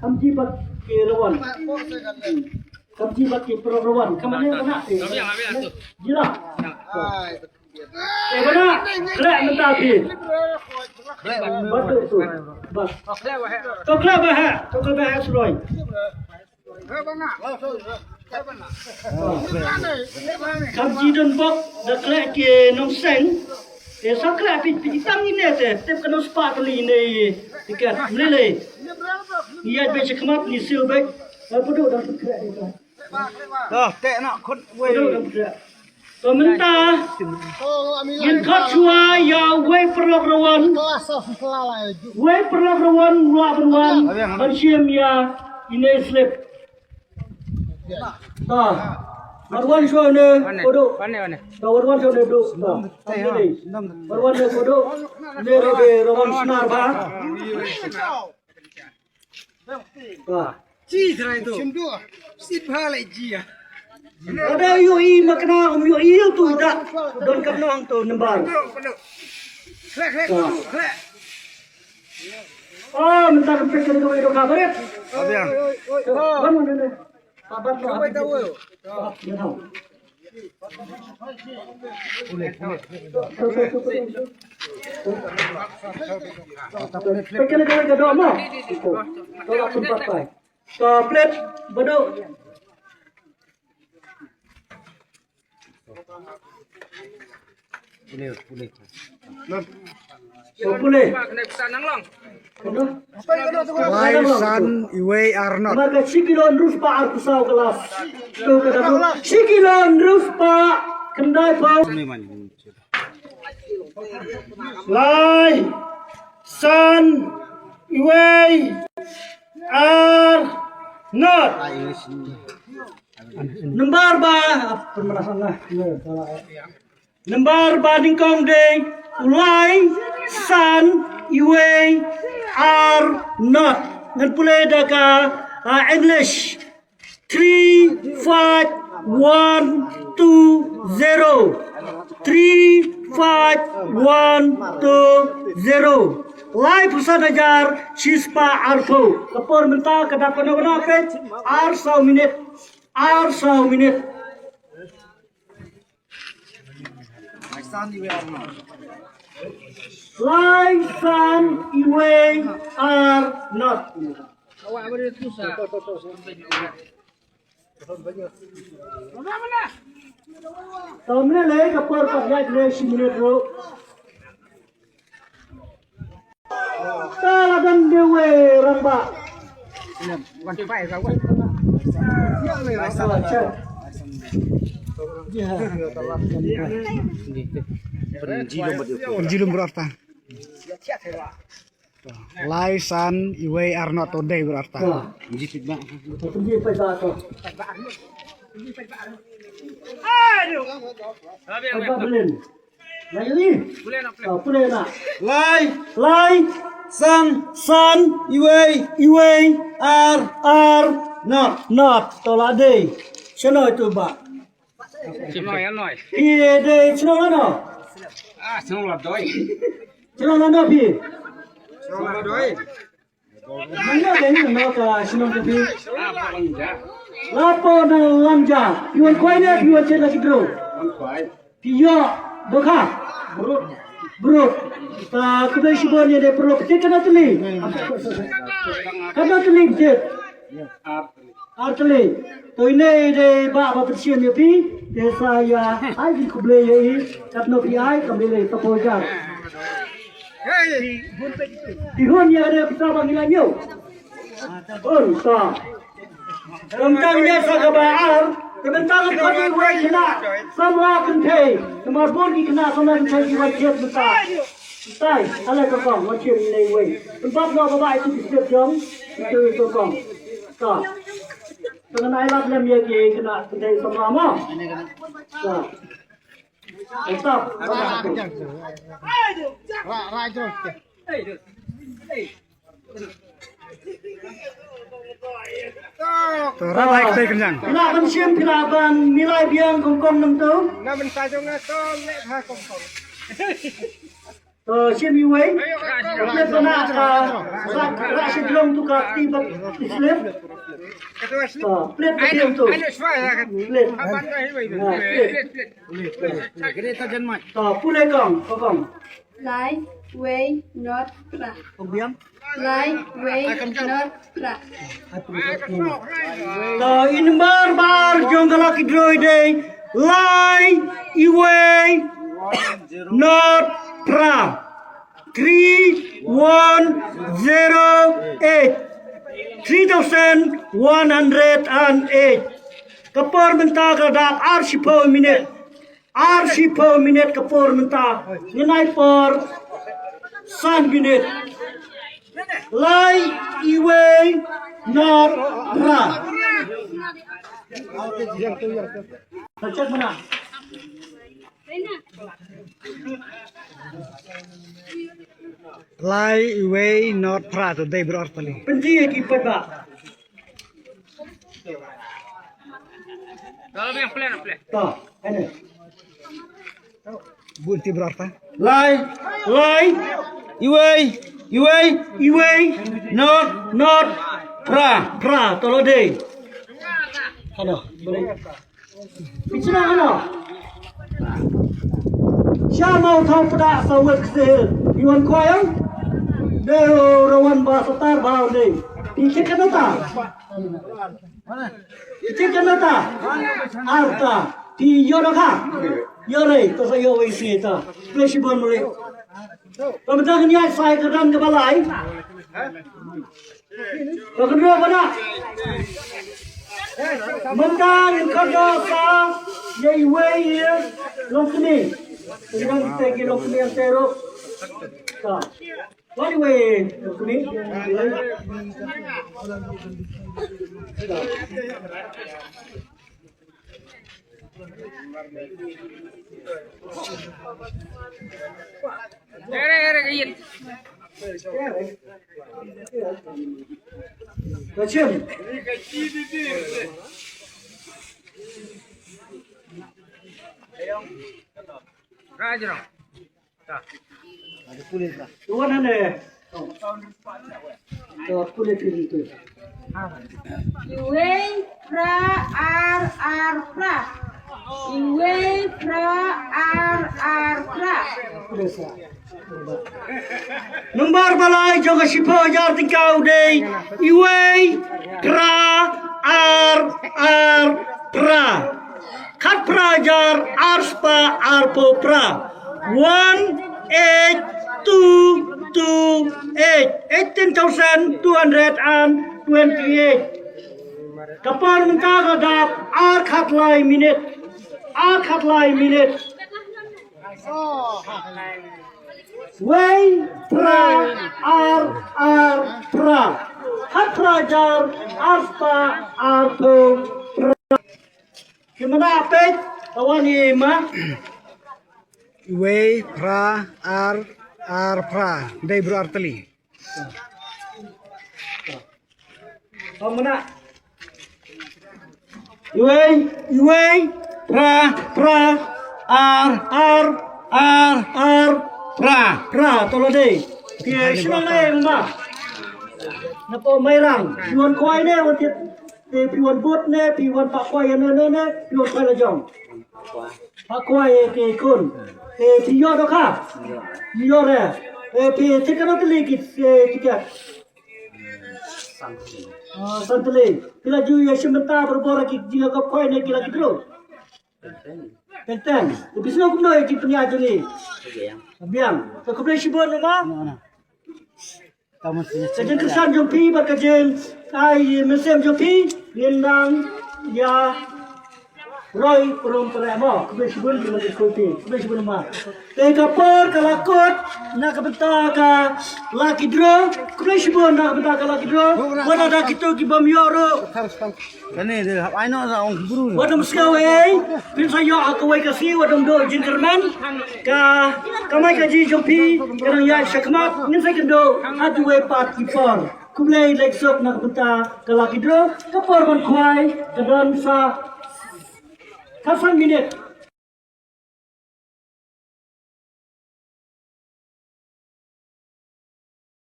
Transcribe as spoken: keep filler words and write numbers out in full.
Kam ji bad ki rawan. Kam ji bad ki pro rawan. Kam ne kana. Jila. Eh, bana. Khleh mynta phi. Bad tu, tu. Bad. To khleh ba ha. To khleh ba ha, Suroi. Kam ji don bok da khleh ki nongseng. Te sa khleh phi, phi tang ine te, tep ka nongspah kali ine tiket. Mlei lei. Ïa be shi khmat ni sil bek. Ai pudu dang khleh ine. Dah, tek nak khut wei. Pudu dang khleh. To mynta ngin khot shuwa ïa wei paralok rawan. Wei paralok rawan ruh ban wan ban shim ïa ine slip. Ta. Wan wan shuwa ne kodo. Ta wan wan shuwa ne do. Ta. Wan wan ne kodo. Ne re be rawan snar ba. Wah. Ji trai tu. Sim tu. Sit bha lai ji ya. Ada yu i makna um yu i tu da. Don kam nong tu nembar. Khlek khlek tu khlek. Oh, minta kempek kena kau itu kabar ya. Abiang. Kamu ni. Sabar tu. Kau tahu. Lai san iwei ar not. Marka shi kilo hynriew spah arphew saw ka las. To ka dang shi kilo hynriew spah khyndai phew. Lai san iwei ar not. Nambar ba, nambar ba nyngkong dei u lai san iwei ar not. Ngan pule da ka, ah, English. Three five one two zero. Three five one two zero. Lai phew san hajar shi spah arphew. Ka por mynta ka dap kano kano peit. Ar saw minit. Ar saw minit. Lai san iwei ar not. Tam ne le ka por pat ïaid le shi minit ruh. Ka la dang dei wei rangbah. Jilum berarta. Lai san iwei ar not to dei berarta. Jipit ba. Jipit ba to. Aduh. Lai, lai san, san, iwei, iwei, ar, ar, not, not, to la dei. Shano itu ba? Shano ya noi? Iye dei shano ano? Ah, shano la doi. Shano la no pi? Shano la doi. Mano dei ni no ka shnong ka phi? Lapo na Langja. Phi wan kwai ne phi wan chet la ki bro? Phi ïoh dohkha. Brut. Ta khublei shibun ïa dei pro phi kano tylli. Kano tylli phi chet. Ar tylli. To ine i dei ba ba pynshim ïa phi. Te sa ïa ai phi khublei ïa i. Katno phi ai kam dei le tapo jar. Phi hun ïa kane pisa ba ngi la ñiew. Un ta. Tang tang ïa sa kaba ar. Te bynta ka kane wei khynnah samla kynthei. Namar bun ki khynnah samla kynthei ki wan thied mynta. Tai, ale ka kong, wan thied ine wei. Pynbap noh kaba itu ki thied jong. Itu itu kong. Ta. Tang ai lap lem ïa ki khynnah kynthei samla mo. Ta. To, rap hai ktai kenyang. Phi lah ban shim, phi lah ban milai biang kongkong nangto. Na ban sa jong nga to leh ha kongkong. To shim iwei. Plet bana ka, ka, ka shi drum tu ka ti bat slip. To, plet ka ti tu. Plet. Ha, plet. To, pule kong, kong. Lai, wei, not, pra. Lai, wei, not, pra. To, i number bar jong ka lucky draw i dei lai, iwei, not, pra. Three one zero eight. Three thousand one hundred and eight. Ka por mynta ka dap ar shiphew minit. Ar shiphew minit ka por mynta. Ngin ai por san minit. Lai, iwei, not, pra. Ka check mana. Lai, iwei, not, pra, to dei bro artali. Pynji ki pynba. To, ene. Bun ti bro arta. Lai, lai, iwei, iwei, iwei, not, not, pra, pra, to lo dei. Hano, boleh. Pichna hano. Sha mau thau pada sa wet ksehil. Iwan kwayang. Deo rawan ba satar bau dei. Pichit kanata. Pichit kanata. Arta. Pi yoro ka. Yore. To sa yo wei si ta. Fleshi bon mule. Pemedang ni ai sai kedan ke balai. Ka kynroh bana. Mynta ngin kynroh sa ïa iwei i longkmie. Ngin te ki longkmie ïa te ruh. Ka. Wan iwei longkmie. Ka chim. Rajrong. Tuan ane. Iwei, pra, ar, ar, pra. Iwei, pra, ar, ar, pra. Number balai jong ka shiphew hajar tyngka u dei iwei, pra, ar, ar, pra. Khatphra hajar arspah arphew phra. One eight two two eight. Eighteen thousand two hundred and twenty-eight. Ka por mynta ka dap ar khatlai minit. Ar khatlai minit. Wei, phra, ar, ar, phra. Khatphra hajar arspah arphew phra. Ki mana peit, ka wan i ma. Wei, phra, ar, ar, phra. Dei bro artylli. Ka mana. Iwei, iwei, phra, phra, ar, ar, ar, ar, phra. Phra, to la dei. Phi shnong ne ma. Na po Mairang. Phi wan khwai ne, wan tied. Te phi wan bud ne, phi wan pakhwai ne, ne, ne, phi wan khwai la jong. Pakhwai te khun. Te phi ïoh dohkha. Ïoh re. Te phi tiket, no tylli ki, eh, tiket. Ah, san tylli. Phi la ju ïa shim bynta barabor ki jingïakop khwai ne ki lucky draw. Teng. Te phi sngewbha kumno ïa ki pynïaid jong ngi. Biang. Te khublei shibun ma. Ka jingkyrshan jong phi bad ka jing ai mynsiem jong phi ngin nang ïa roi pynrung pynrek mo. Khublei shibun jong phi, khublei shibun ma. Te ka por ka la kut na ka bynta ka lucky draw. Khublei shibun na ka bynta ka lucky draw. Wat la da kito ki bym ïoh ruh. Kane de hap ai noh sa ong bru. Wat ym sngew ei, phin sa ïoh ha kawei ka sngi, wat ym duh jingkyrmen. Ka kamai kajih jong phi ka dang ïaid shakhmat, ngin sa ïakynduh ha kiwei pat ki por. Khublei leit suk na ka bynta ka lucky draw, ka por ban khwai ka don sa khatsan minit.